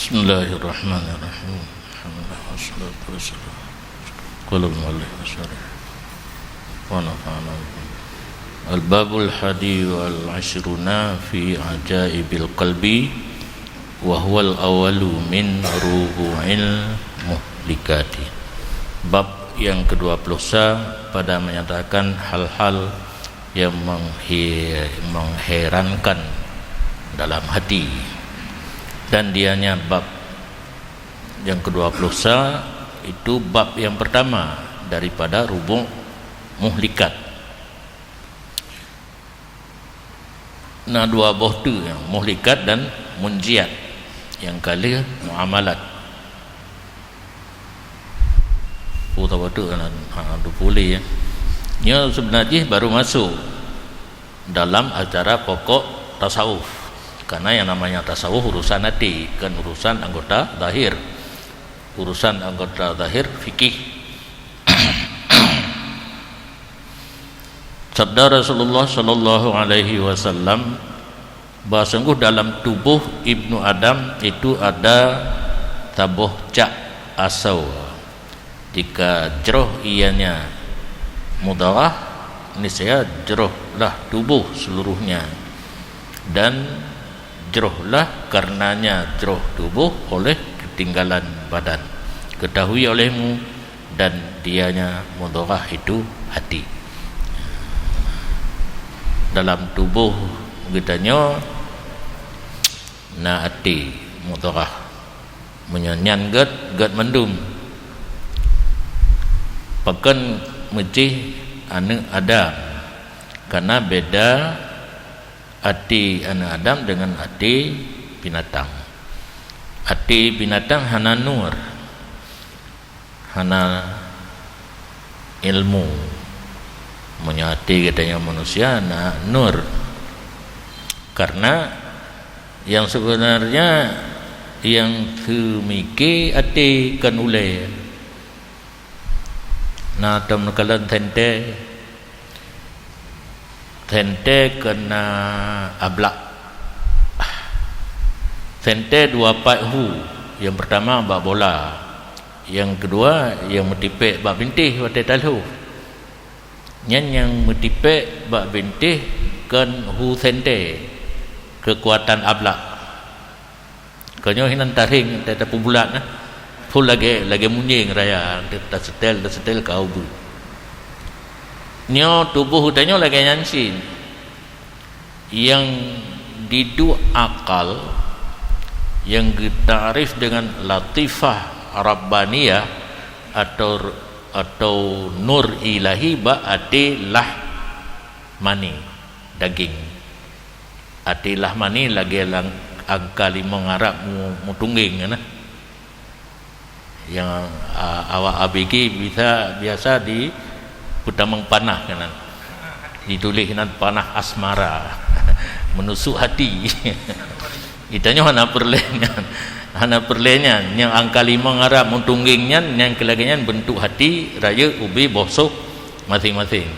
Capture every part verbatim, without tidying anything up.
Bismillahirrahmanirrahim. Alhamdulillah, wassalatu wassalamu. Qala al-muallif wa syarih. Wa nafa'ana bihim. Al-babul hadi wal asyruna fi ajaibil qalbi, wa huwal awalu min rubu'il muhlikati. Bab yang kedua puluh sa pada menyatakan hal-hal yang menghe-, mengherankan dalam hati. Dan dianya bab yang kedua puluh sa, itu bab yang pertama daripada rubu' muhlikat. Na dua boh tu, muhlikat dan munjiat, yang kali muamalat. Oh, tak patut kan? Ha, tu boleh, ya. Nya sebenarnya baru masuk dalam acara pokok tasawuf. Karena yang namanya tasawuf urusan hati, kan urusan anggota zahir. Urusan anggota zahir fikih. Sabda Rasulullah sallallahu alaihi wasallam, bahwa sungguh dalam tubuh Ibnu Adam itu ada saboh cak asoe. Jika jroh ianya mudharah, niscaya jrohlah tubuh seluruhnya. Dan jrohlah karenanya jroh tubuh oleh ketinggalan badan. Ketahui olehmu, dan dianya mudharah itu hati. Dalam tuboh geutanyoe na até mudharah. Meunyoe nyan gét, gét mandum. Pakon meucih aneuëk Adam, karena beda até aneuëk Adam dengan até binatang. Até binatang hana nur, hana ilmu. Meunyoe até geutanyoe manusia na nur. Karena yang sebenarnya yang teumike até kon ulée. Na tom neukalon sente, sente kon na ablak. Sente dua pat hu, yang pertama bak bola, yang kedua yang meutipek bak bintéh watée talhôh. Nyan nyang meutipek bak bintéh kon hu sente, keukuatan ablak. Ka nyoe hinan taréng, ta-, tapeubulat, nah. Phon lagée, lagée munyéng raya, taseutée, taseutée ka ubeut. Nyoe tuboh geutanyoe lagée nyan cit. Nyang diduek akal, nyang geutakrif deungon latifah rabbaniyah atau, atau nur ilahi bak até lahmani, daging. Até lahmani lagée lam angka limong Arab mu-, mutunggeng, nah. Nyang, a, awak A B G bisa, biasa dipeutamong panah keunan. Dituléh nan panah asmara. Menusuk hati. Geutanyoe hana peureulée nyan. Hana peureulée nyan. Nyang angka limong Arab mutunggeng nyan, nyang keu lagée nyan beuntuk hati, rayeuk, ubé, boh sôh, maséng-maséng.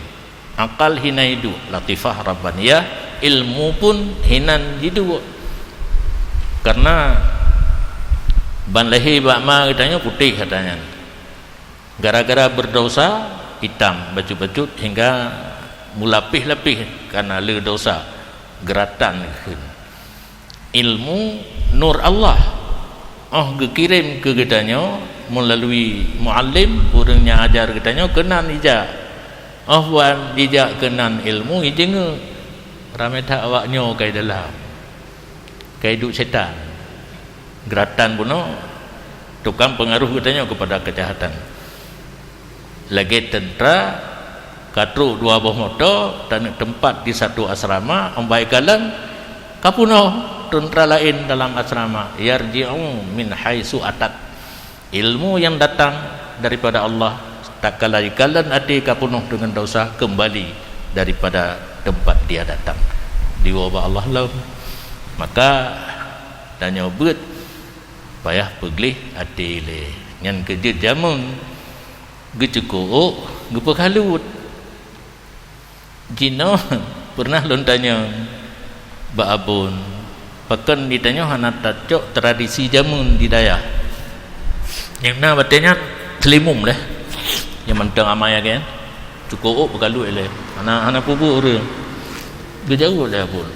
Akal hina jiduek, latifah rabbaniyah, ilmu pun hinan jiduek. Karena ban lahé bak ma geutanyoe putéh gata nyan. Gara-gara berdausa, itam bacut-bacut hingga meulapéh-lapéh karena le dausa, geuratan kheun. Ilmu nur Allah. Oh geukirém keu geutanyoe meulalu muallim, ureuëng nyang ajar geutanyoe keunan jijak. Oh ban jijak keunan ilmu jideungoe. Ramé that awak nyoe kai dalam. Kai duek setan. Geuratan bunoe tukang peungaruh geutanyoe keupada keujahatan. Lagée teuntra ka trok dua boh moto taneuk teumpat di satu asrama, 'oh ban jikalon ka peunoh teuntra laén dalam asrama, yarji'u min haitsu atat. Ilmu nyang datang daripada Allah, tatkala jikalon até ka peunoh deungon desya, keumbali daripada teumpat dia datang. Diwoe bak Allah lom. Maka tanyoe beuet payah peugléh até lé. Nyan keuh jeuet jamén. Geucukôk, geupeukalut. Jinoe peureunah lôn tanyong bak Abon, Pakon di tanyoe hana tacok tradisi jameun di dayah. Nyang na watée nyan seulimum lé. Nyang mantong amai lagée nyan. Cukôp ôk peukalut ilée. Hana, hana peue-peue ureuëng. Geujaweueb lé Abon.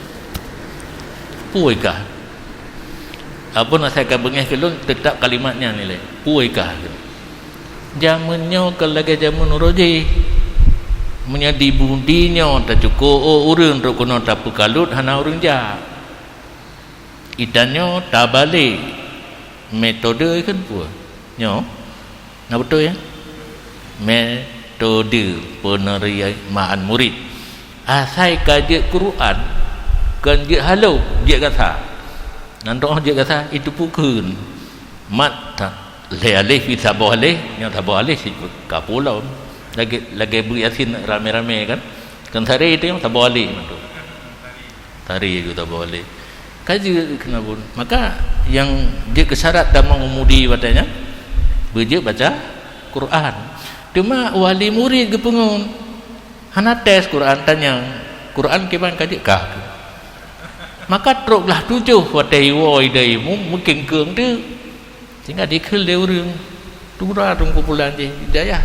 Peue kah? Abon asai ka beungéh keu lôn, teutap kalimat nyan ilée. Peue kah? Jameun nyoe kon lagée jameun uroe jih. Meunyoe di budi nyoe tacukôp ôk ureuëng trok keunoe tapeukalut, hana ureuëng jak. Di tanyoe tabalek metode kheun peue? Nyoe, na beutôi, ya? Metode penerimaan murid. Asai ka jeuet Quran, kon jeuet haloh, jeuet gasa. Nan toh jeuet gasa, itu pukon. Mat ta-, lhée aleh pi saboh aleh, nyoe saboh aleh siput ka pulo. Lagée, lagée beuet Yasin ramé-ramé kan. Kon sare itu nyoe saboh aleh mantong. Tari juga tak boleh. Ka jeuet keunan pun. Maka nyang jeuet keu syarat tamong u mudi watée nyan, beujeuet baca Quran. Teuma wali murid geupeungon. Hana tes Quran, tanyong, "Quran kiban ka jeuet kah?" Maka trok glah tujoh watée iwoe idai imum, meukeung-keung teuk. Sehingga dikheun lé ureuëng, "Tugura teungku pulan jih di dayah,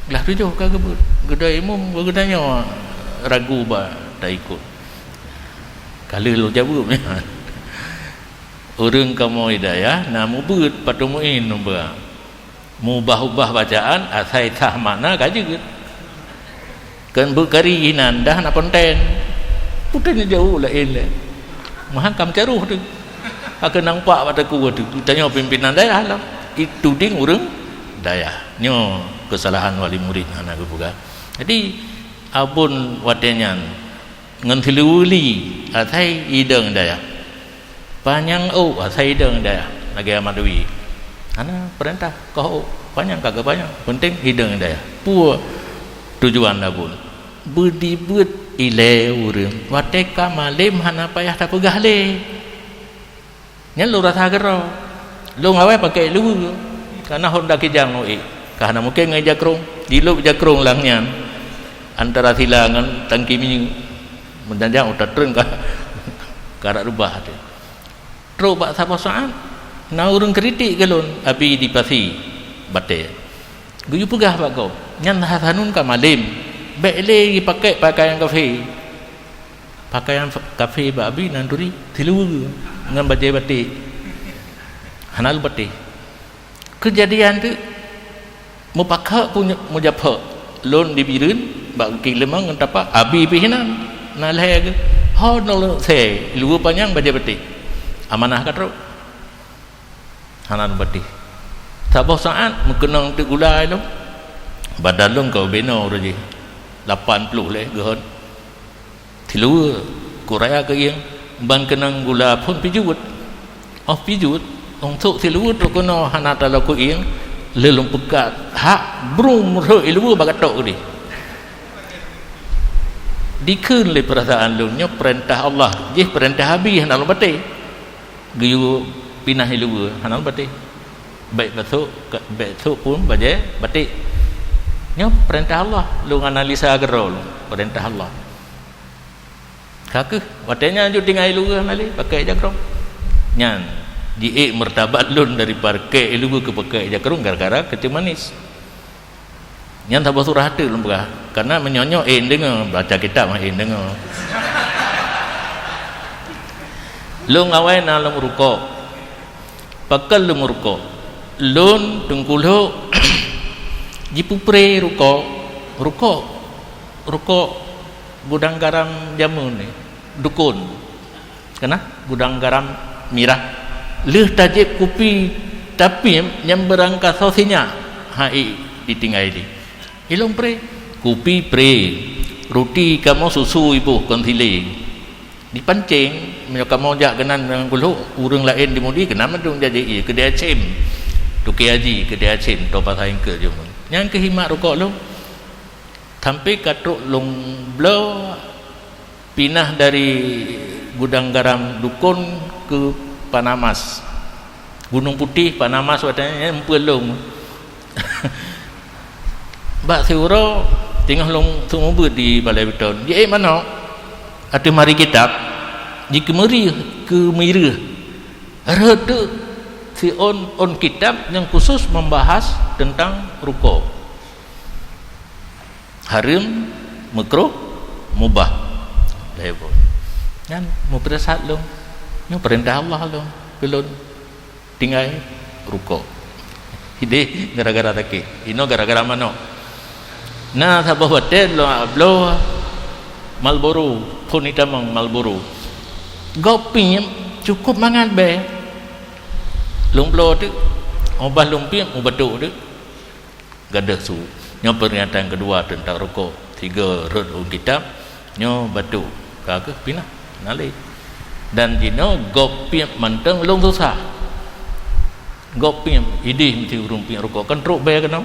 glah tujoh ka geubeuet, geudai imum geutanyoe ragu ba taikot." Ka lheueh lôn jaweueb nyan. Ureuëng kamoe di dayah na mubeuet patung muin nubak. Mubah-ubah bacaan asai sah makna ka jeuet. Kon beukari inan dah na konten. Putôh jauh laén lé. Meuhan kam caroh tu. Akan nampak bak teungku tu. Tanyoe pimpinan daerah lah. Itu ding ureuëng dayah. Nyoe kesalahan wali murid hana geupeugah. Jadi, Abon watée nyan ngon siluweue li asai idong dayah. Panyang ôk asai idong dayah lagée Ahmad Dwi. Hana peurintah koh ôk, panyang ka geupanyang, penting idong dayah. Peue tujuan Abon? Beudibeuet ilée ureuëng watée ka malem hana payah tapeugah lé. Nyan lôn rasa keudroe. Lôn awai pakai luweue. Kana honda kijang lôn ék. Ka hana mungken ngon jakrong. Dilop jakrong lam nyan. Antara sila ngon tangki minyeuk. Meujanjang uta treun ka, ka rab reubah teuh. Trok bak saboh saát, na ureuëng kritik keu lôn, abi di pasi batée. Geuyue peugah bak gob, "Nyan Hasanun ka malem. Bék lé jipakai pakaian kafé." Pakaian kafé bak abi nan turi siluweue ngon bajée batik. Hana leubatéh. Keujadian teuk mupakha pun mujapha lôn di Bireuen bak Bukét Leumang ngon tapak abi pih inan. Na lhée geuh. Ho nol se luweue panyang bajée batik. Amanah ka trok. Hana leubatéh. Saboh saát meukeunong teuk gula lom. Badan lôn ka ubenoe uroe jih. Lapan ploh lé geuhon. Siluweue, kuraya keu ieng, ban keunong gula phon pijuet. Oh pijuet, ong sok siluweue trok keunoe hana taloe keu ieng, lé lôn peukat hak brum rhot iluweue bak gatok keudeh. Dikheun lé peurasaan lôn nyoe peurintah Allah, jih peurintah abi hana lôn baté. Geuyue pinah iluweue hana lôn baté. Bék basok, bék sok pun bajée batik. Nyoe peurintah Allah, lôn analisa keudroe lôn, peurintah Allah. Ka kheueh, watée nyan jeuet tinggai luweue hana lé, pakai jakrong. Nyan, jiék meurtabat lôn dari pakai luweue keu pakai jakrong gara-gara keuceue manis. Nyan saboh surah teuk lôn peugah, karena meunyoe nyoe ék deungoe, baca kitab mah ék deungoe. Lôn awai na lôn rukok. Pakon lôn rukok? Lôn teungku lhok jipeupré rukok, rukok, rukok gudang garam jameun nyoe, dukon. Kana gudang garam mirah. Lheueh tajieb kupi, tapi nyang beurangkasoe sinyak, hai ditinggai lé. Ilôn pré, kupi pré, ruti kamoe susu iboh kon sileng. Dipancéng, meunyoe kamoe jak keunan ngon kulhok, ureuëng laén di Mudi keunan mandum jaji ié, keudè Acem. Tuké Haji, keudè Acem, toh pasai eungkôt jameun. Nyan keuh imat rukok lôn. Sampai ka trok lôn bloe pinah dari gudang garam dukon keu Panamas. Gunong Putih, Panamas watée nyan peulong. Bak siuroe teungoh lôn seumeubeuet di balai beutôi, jiék manok ateueh mari kitab. Jikeumeuri, keumiréh. Rhot teuk siôn ôn kitab nyang khusus membahas teuntang rukok. Hareuem, meukruh, mubah. Lhèe boh. Nyan meupeurasat lôn. Nyoe peurintah Allah lôn, keu lôn. Tinggai rukok. Idéh gara-gara sakét. Inoe gara-gara manok. Na saboh watèe lôn bloe Marlboro, phôn itamong Marlboro. Gob piep cukôp mangat bèe. Lôn bloe teuk, óh bah lôn piep, mubatuk teuk. Gadôh su. Nyoe peringatan keudua teuntang rukok. Tiga rhot ôn kitab, nyoe batuk. Ka keuh pinah, hana lé. Dan jinoe gob piep mantong lôn susah. Gob piep, idéh meusti ureueng piep rukok. Kan trok bèe keunoe.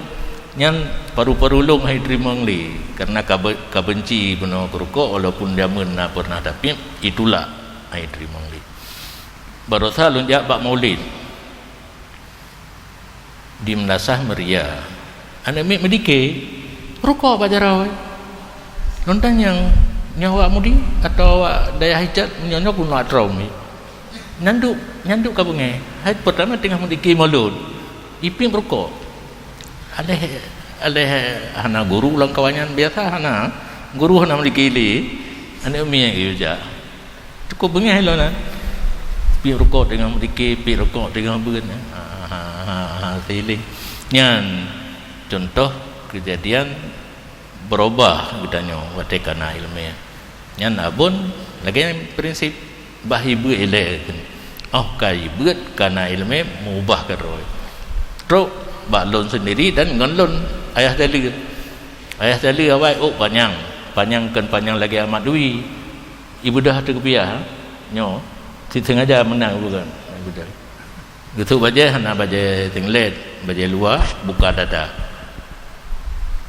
Nyan paru-paru lôn han iteurimong lé. Karena ka be-, ka beunci bunoe keu rukok, walaupun jameun na pernah tapiep, itulak han iteurimong lé. Barosa lôn jak bak maulid. Di Meunasah Meuria. Aneuk miet meudike, rukok bak jaroe. Lôn tanyong, nyoe awak Mudi atawa awak Dayah Hijat, meunyoe nyoe keunoe atra umi. Nyan duek, nyan duek ka beungèh. Hai peurtama teungoh meudike mulod. Ipiep rukok. Aléh, aléh hana guru lam kawan nyan, biasa hana. Guru hana meudike lé. Aneuk miet geuyue jak. Cukôp beungèh lôn na. Piep rukok teungoh meudike, piep rukok teungoh beuet. Ha, ha, ha, ha, silih. Nyan contoh keujadian beurubah geutanyoe watèe kana ileumèe. Nyan abon lagèe nyan prinsip bah ibeuet ilèe. Óh ka ibeuet kana ileumèe mubah keudroe. Trok bak lôn seundiri dan ngon lôn ayah Jaleu. Ayah Jaleu awai ôk panyang. Panyang kon panyang lagèe Ahmad Dwi. Ibeudôh ateueh keupiah, nyoe, si sengaja meunang bukan. Ibeudôh. Geusôk bajèe hana bajèe singlet, bajèe luwa, buka dada.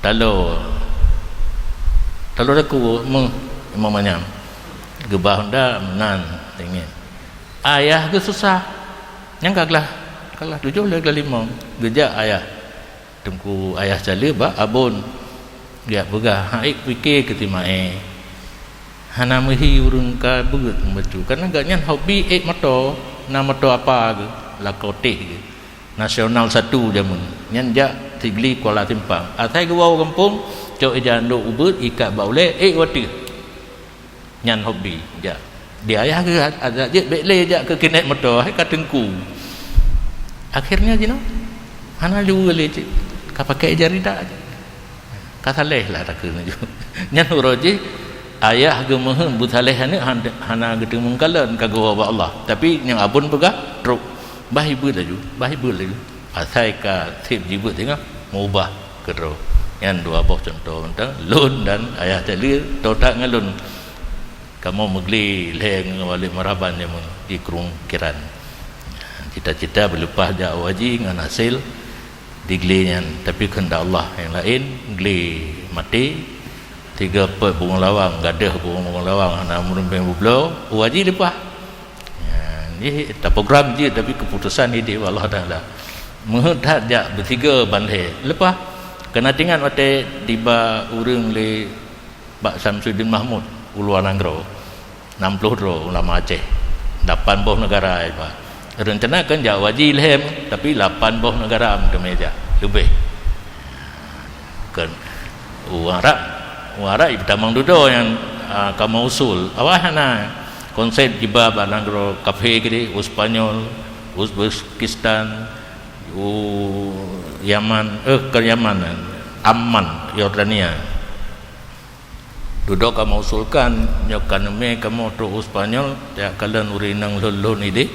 Talo, talo daku meuh imam manyam. Geubah honda meunan dingin. Ayah geususah. Nyang ka glah, ka glah tujoh lé glah limong. Geujak ayah. Teungku ayah Jaleu bak abon. Geujak peugah, "Hai pike keu si Mae. Hana meuhi ureueng ka beuet meubacut. Karena gobnyan hobi ék moto, na moto apa geuh, lakoe teh geuh. Nasional satu jameun. Nyan jak Sigli Kuala Simpang. Asai geuwoe gampông, cok ija andok ubeut, ikat bak ulèe, ék u ateueh." Nyan hobi jak. Di ayah geuh adak jeuet bèk lé jak keu keuneuk moto, hai ka teungku. Akhirnya jinoe hana lé ueh lé cit. Ka pakai ija ridak cit. Ka saléh lah takheun laju. Nyan uroe jih ayah geumeuheun beusaléh aneuk han-, hana geuteumeung kalon ka geuwoe bak Allah. Tapi nyang abon peugah trok. Bah ibeuet laju, bah ibeuet laju. Asai ka sép jibeuet singoh, mubah keudroe. Nyan dua boh cuntoh mantong lôn dan ayah Jaleu, tô that ngon lôn. Kamoe meuglé lhèe ngon Walid Maraban jameun di Krueng Kiran. Cita-cita beuleupah jak u haji ngon hasil di glé nyan, tapi keuheundak Allah nyang laén, glé maté, tiga peuet bungong lawang, gadôh bungong-bungong lawang hana meurumpéng bubloe, u haji leupah. Nyan, jih taprogram jeuet, tapi keuputosan idéh bak Allah Taala. Meuheuet that jak beutiga ban lhèe, leupah. Kana teuingat watèe tiba ureueng lé Pak Samsudin Mahmud u luwa nanggroe, nam ploh droe ulama Aceh, lapan boh neugara iba. Reuncana kan jak u haji lhèe, tapi lapan boh neugara meuteumèe jak, leubeh. Kan, u Arab, u Arab ipeutamong dudoe nyang, a, kamoe usul. Awai hana konsep jiba bak nanggroe kafé keudéh, u Spanyol, Uzbekistan, u Yaman, eh, kon Yaman, Amman, Yordania. Dudoe kamoe usulkan, nyoe ka neumè kamoe trok u Spanyol, tajak kalon ureueng inong lhôn-lhôn idéh,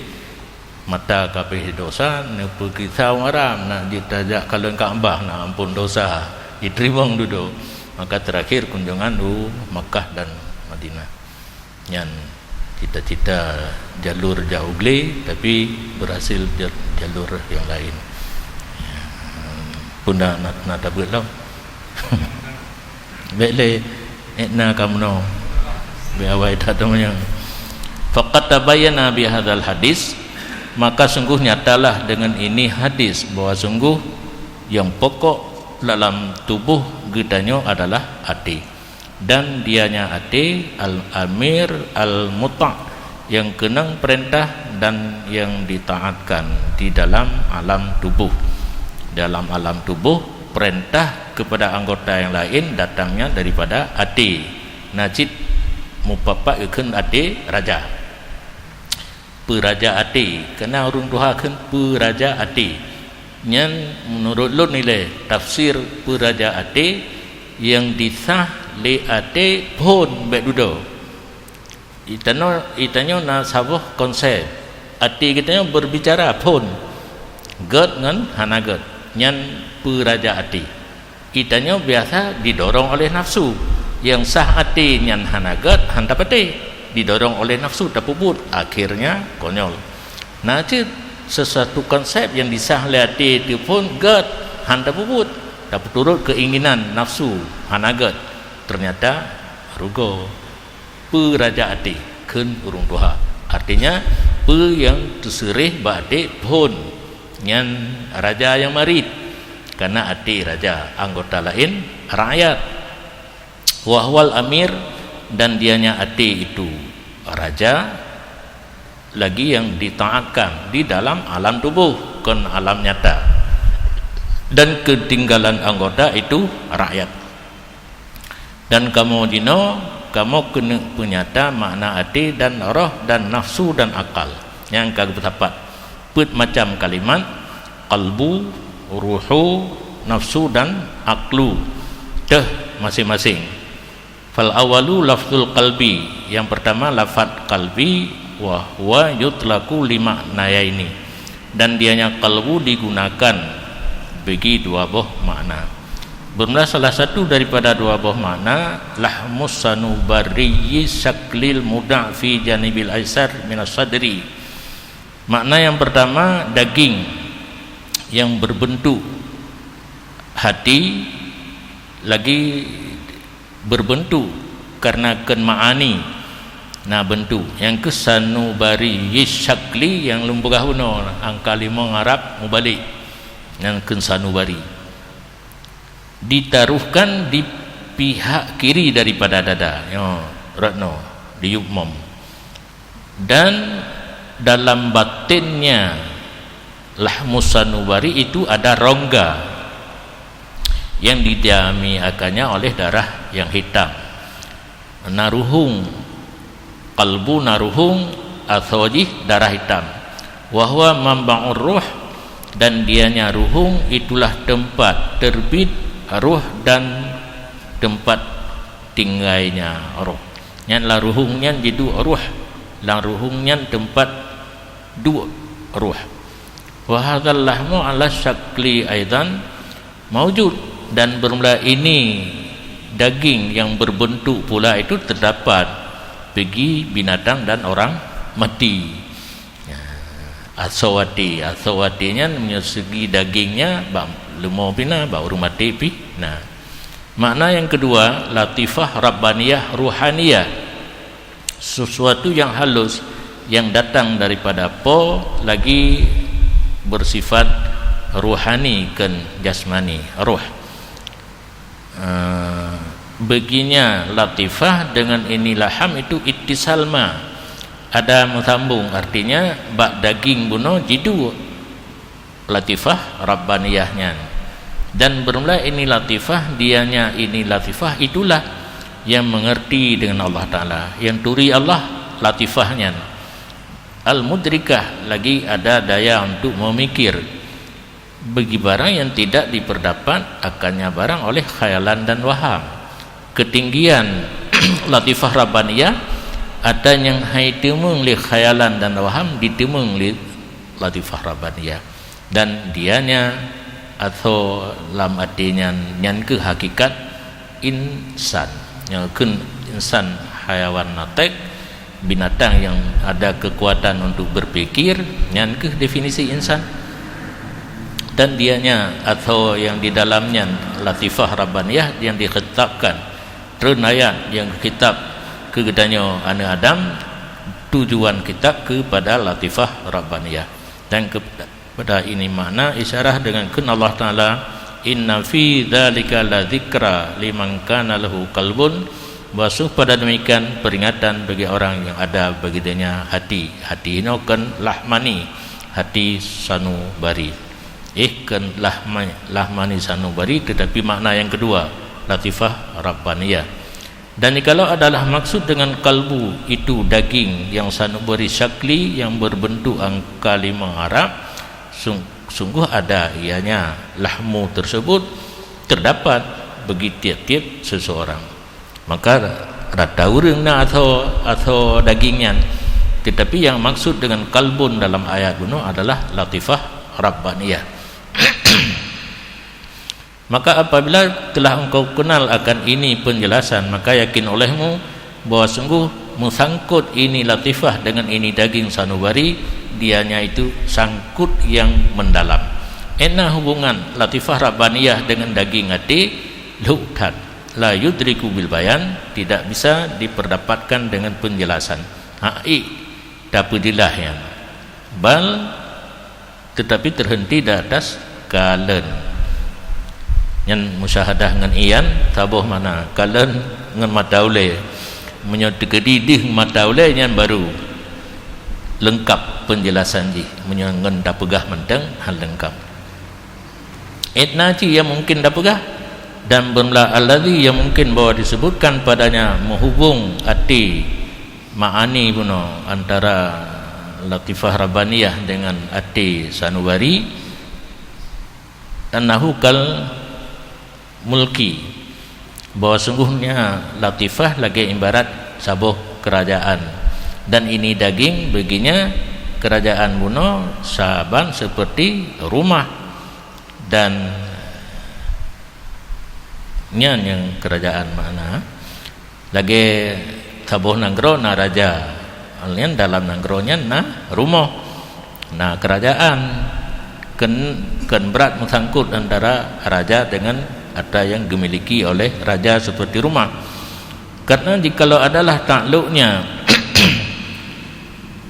mata ka abéh desya, neupeugisa ureueng Arab, nak jeuet tajak kalon Ka'bah, nak amphon desya, jiteurimong dudoe. Maka teurakhir kunjongan u Makkah dan Madinah. Nyan cita-cita jalur jak u glé, tapi berhasil ja-, jalur nyang laén. Ya, peue na, na, na tabeuet lom. Bèk lé, ék na ka meunoe. Bèk awai that teumanyong. Faqad tabayyana bihadzal hadis, maka sungguh nyatalah dengan ini hadis, bahwa sungguh nyang pokok dalam tuboh geutanyoe adalah até. Dan dianya até al-amir al-muta', Yang keenam, perintah dan yang ditaatkan di dalam alam tubuh. Dalam alam tubuh, perintah kepada anggota yang lain datangnya daripada até. Na cit mupapat geukheun até raja. Peuraja até, keunan ureuëng tuha kheun peuraja até. Nyan meunurot lôn ilée tafsir peuraja até nyang disah lé até phon bék dudoe. Itanyoe, itanyoe na saboh konsep. Até geutanyoe berbicara phon, gét ngon hana gét. Nyan peuraja até. Itanyoe biasa didorong oleh nafsu. Nyang sah até nyan hana gét, han tapatéh. Didorong oleh nafsu tapeubuet, akhirnya konyol. Na cit sesuatu konsep nyang disah lé até teuphon gét, han tapeubuet, tapeuturot keinginan nafsu, hana gét. Ternyata rugoe. Peuraja até kheun ureuëng tuha. Artinya, peue nyang teuseureh bak até phon, nyan raja nyang marit, kana até raja, anggota laén rakyat. Wa huwal amir, dan dianya até itu raja, lagi yang ditaatkan di dalam alam tubuh, kon alam nyata. Dan ketinggalan anggota itu rakyat. Dan kamoe jinoe, kamoe keuneuk peunyata makna até dan roh dan nafsu dan akal nyang ka geupeusapat. Peuet macam kalimat, qalbu, ruhu, nafsu dan aqlu. Teuh maséng-maséng. Fal awwalu lafzul qalbi, yang pertama lafaz qalbi, wa huwa yutlaqu li ma'nayaini, dan dianya qalbu digunakan bagi dua boh makna. Bermula salah satu daripada dua boh makna, lahmus sanubariyyi syaklil mudha'fi janibil aisar minas sadri. Makna yang pertama, daging yang berbentuk hati, lagi berbentuk karena kheun ma'ani na bentuk. Nyang keu sanubari syakli nyang lôn peugah bunoe, angka limong Arab mubalek, nyang kheun sanubari. Ditaruhkan di pihak kiri daripada dada. Nyoe, rot noe, diyueb mom. Dan dalam batinnya lahmus sanubari itu ada rongga yang didiami akannya oleh darah yang hitam. Na ruhung, qalbu na ruhung, asoe jih darah hitam. Wa huwa manba'ur ruh, dan dianya ruhung itulah tempat terbit ruh dan tempat tinggainya roh. Nyan lam ruhung nyan jiduek roh, lam ruhung nyan teumpat duek roh. Wa hadzal lahmu ala syakli aidan maujud, dan bermula ini daging yang berbentuk pula itu terdapat bagi binatang dan orang mati. Ya, asoe até, asoe até nyan meunyoe segi dagingnya bak leumo pih na, bak ureuëng maté pih na. Makna yang kedua, latifah rabbaniyah ruhaniyah. Sesuatu yang halus yang datang daripada Po lagi bersifat ruhani, kon jasmani, roh. Eh, beginya latifah dengan ini laham itu ittisal ma. Ada meusambung, artinya bak daging bunoe jiduek latifah rabbaniyah nyan. Dan bermula ini latifah, dianya ini latifah, itulah yang mengerti dengan Allah Ta'ala, yang turi Allah latifah nyan. Al-mudrikah, lagi ada daya untuk memikir. Bagi barang yang tidak diperdapat akannya barang oleh khayalan dan waham. Ketinggian latifah rabbaniyah, ata nyang hai teumeung lé khayalan dan waham diteumeung lé latifah rabbaniyah. Dan dianya asoe lam até nyan, nyan keuh hakikat insan. Nyang kheun insan hayawan natek, binatang yang ada kekuatan untuk berpikir, nyan keuh definisi insan. Dan dianya asoe yang di dalam nyan latifah rabbaniyah yang dikhitabkan. Treun ayat nyang kitab keu geutanyoe aneuëk Adam, tujuan kitab keupada latifah rabbaniyah. Dan keu Pada ini makna isyarah dengan kheun Allah Ta'ala, "Inna fi dzalika ladzikra liman kana lahu qalbun Bahwa sungguh pada demikian peringatan bagi orang yang ada bagi dirinya hati. Hati inoe kon lahmani, hati sanubari. Eh, kon lahma-, lahmani sanubari, tetapi makna yang kedua, latifah rabbaniyah. Dan jikalau adalah maksud dengan kalbu itu daging yang sanubari syakli yang berbentuk angka lima Arab, sung-, sungguh ada ianya lahmu tersebut terdapat bagi tiap-tiap seseorang. Maka rata ureuëng na asoe, asoe daging nyan. Tetapi yang maksud dengan kalbun dalam ayat bunoe adalah latifah rabbaniyah. Maka apabila telah engkau kenal akan ini penjelasan, maka yakin olehmu bahwa sungguh meusangkut ini latifah dengan ini daging sanubari, dianya itu sangkut yang mendalam. Ena hubungan latifah rabbaniyah dengan daging até lhok that, la yudriku bil bayan, tidak bisa diperdapatkan dengan penjelasan. Hak ik tapeujeulaih nyan. Bal, tetapi terhenti di atas kalon. Nyan musyahadah ngon iyan, saboh makna kalon ngon mata ulée. Meunyoe teukeudi deuh mata ulée, nyan baru leungkap penjelasan jih. Meunyoe ngon tapeugah mantong, hán leungkap. Itna cit yang mungkin tapeugah, dan bermula alladzi yang mungkin bahwa disebutkan padanya menghubung até ma'ani bunoe antara latifah rabbaniyah dengan até sanubari, annahu kal mulki, bahwa sungguhnya latifah lagée ibarat saboh kerajaan, dan ini daging baginya kerajaan bunoe saban seperti rumah, dan nyan nyang kerajaan makna. Lagée saboh nanggroe na raja, nyan dalam nanggroe nyan na rumoh, na kerajaan. Kon, kon brat meusangkut antara raja dengan atra yang dimiliki oleh raja seperti rumah. Karena jikalau adalah takluknya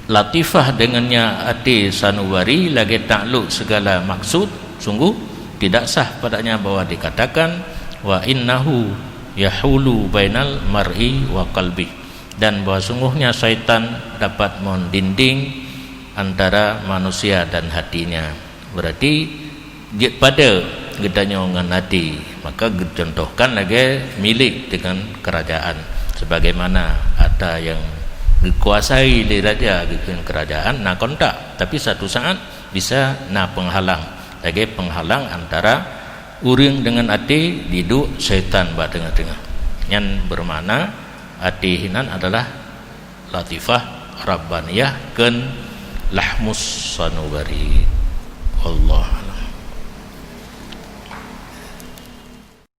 latifah dengannya até sanubari lagée takluk segala maksud, sungguh tidak sah padanya bahwa dikatakan, "Wa innahu yahulu bainal mar'i wa qalbih," dan bahwa sungguhnya syaitan dapat mendinding antara manusia dan hatinya. Berarti jeuet padé geutanyoe ngon até, maka geucontohkan lagée milék dengan kerajaan. Sebagaimana atra nyang geukuasai lé raja geukeuen kerajaan na kontak, tapi satu saat bisa na penghalang. Lagée penghalang antara ureuëng dengan até, diduek syaitan bak teungoh-teungoh. Nyan bermakna até hinan adalah latifah rabbaniyah kon lahmus sanubari. Wallah.